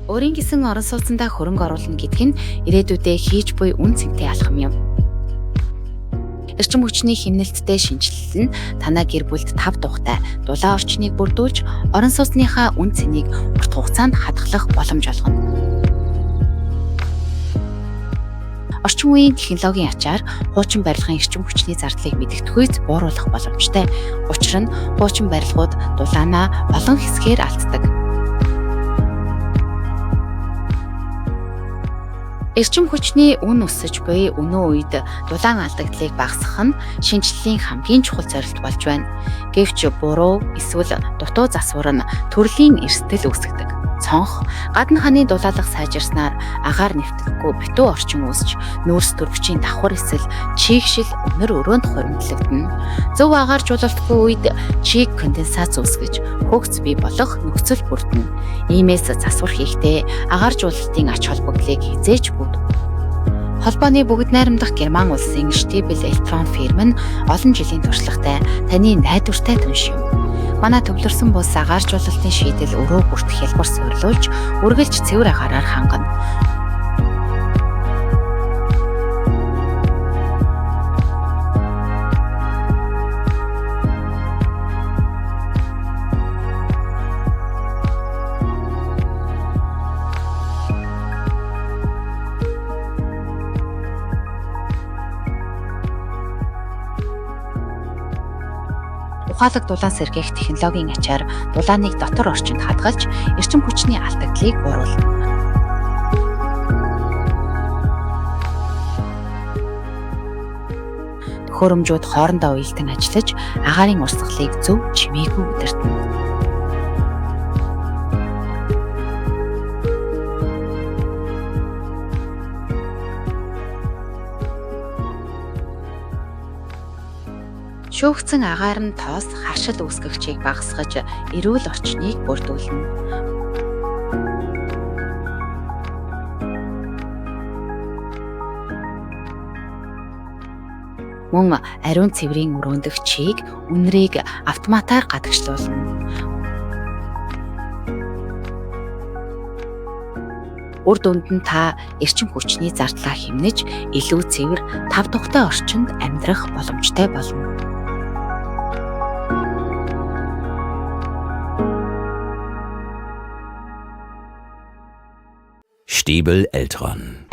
Өөрийн гэсэн орон сууцндаа хөрөнгө оруулна гэдг нь ирээдүйдээ хийж буй үн цэнтэй алхам юм. Эрчим хүчний хэмнэлттэй шинэчлэл нь танай гэр бүлд тав тухтай дулаан орчныг бүрдүүлж орон сууцныхаа үн цэнийг урт хугацаанд хадгалах боломж олгоно. Орчин үеийн технологийн ачаар хуучин барилгын эрчим хүчний зардлыг мэдэгдэхүйц бууруулах боломжтой. Учир нь хуучин барилгууд дулаанаа олон хэсгээр алддаг. Эрчим хүчний үн өсөж буй өнөө үед дулаан алдагдлыг багасгах нь шинэчлэлийн хамгийн чухал зорилт болж байна. Гэвч буруу эсвэл дутуу засвар нь төрлийн эрсдэл үүсгэдэг. Цонх, гадна ханы дулаалах сайжирснаар агаар нэвтрэхгүй битүү орчин үүсч нүүрс төрөгчийн давхар эсэл чийгшил өнөр өрөөнд хуримтлагдана. Зөв агааржуулалтгүй үед чийг конденсац үүсгэж хөгц бий болох нөхцөл бүрдэнэ. Иймээс засвар хийхдээ агааржуулалтын ач холбогдлыг хэзээ ч бүд. Холбооны бүгд найрамдах Герман улсын Stiebel Eltron фирм нь олон жилийн туршлагатай таны найдвартай түнш юм. Манай төвлөрсөн бус агааржуулалтын шийдэл өрөө бүрт хялбар суурилуулж, үргэлж цэвэр агаараар хангана. Ухаалаг дулаан сэргээх технологийн ачаар дулааныг дотор орчинд хадгалж, эрчим хүчний алдагдлыг бууруулна. Төхөөрөмжүүд хоорондоо уялдан ажиллаж, агаарын урсгалыг зөв чимээгүй удирдана. Шүүгдсэн агаар нь тоос харшил үүсгэгчийг багасгаж, эрүүл орчныг бүрдүүлнэ. Мөн ариун цэврийн өрөөндөх чийг үнэрийг автоматар гадагшлуулна. Үр дүнд нь та эрчим хүчний зардлаа хэмнэж, илүү цэвэр, тав тухтай орчинд амьдрах боломжтой болно. Stiebel Eltron.